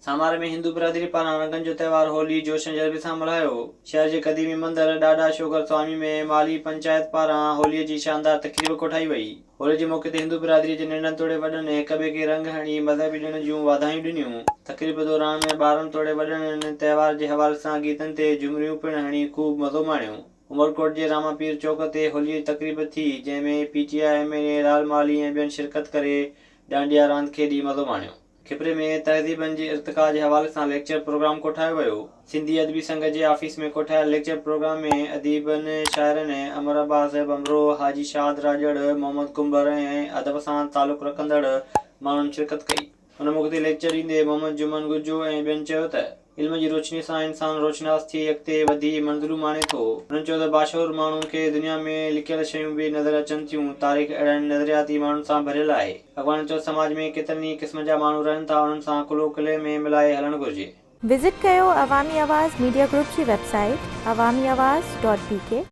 ساماري ۾ هندو برادري پاران رنگن جو تهوار هولي جوش ۽ جذبي سان ملهايو. شهر جي قديمي مندر ڏاڏا شوگر سوامي ۾ مالهي پنچائت پاران هولي جي شاندار تقريب ڪوٺائي وئي. هولي جي موقعي تي هندو برادري جي ننڍن توڙي وڏن هڪ ٻئي کي رنگ هڻي مذهبي ڏڻ جون واڌايون ڏنيون. تقريب دوران ٻارن توڙي وڏن تهوار جي حوالي سان گيتن تي جهمريون پڻ هڻي خوب مزو ماڻيو. عمرڪوٽ جي راما پير چوڪ تي هولي جي تقريب ٿي، جنهن ۾ P T I M N A Lal Malhi ۽ ٻين شرڪت ڪري ڏانڊيا راند کيڏي مزو ماڻيو. کپري ۾ تهذيبن جي ارتقا جي حوالي سان ليڪچر پروگرام ڪوٺايو ويو. سنڌي ادبي سنگت جي آفيس ۾ ڪوٺايل ليڪچر پروگرام ۾ اديبن، شاعرن امر عباس ڀنڀرو، حاجي شاد راڄڙ، محمد ڪنڀر ۽ ادب سان تعلق رکندڙ ماڻهن شرڪت ڪئي. ان موقعي تي ليڪچر ڏيندي محمد جمن گجو ۽ ٻين چيو ته. علم جي روشنيء سان انسان روشناس ٿي اڳتي وڌي منزلون ماڻي ٿو. هنن چيو ته باشعور ماڻهو کي دنيا ۾ لڪيل شيون به نظر اچن ٿيون. تاريخ اهڙن نظرياتي ماڻهن سان ڀريل آهي. اڳواڻن چيو ته سماج ۾ ڪيترن ئي قسمن جا ماڻهو رهن ٿا انهن سان ڪلهو ڪلهي ۾ ملائي هلڻ گهرجي. وزٽ ڪيو عوامي آواز ميڊيا گروپ جي website Awami Awaz dot B K.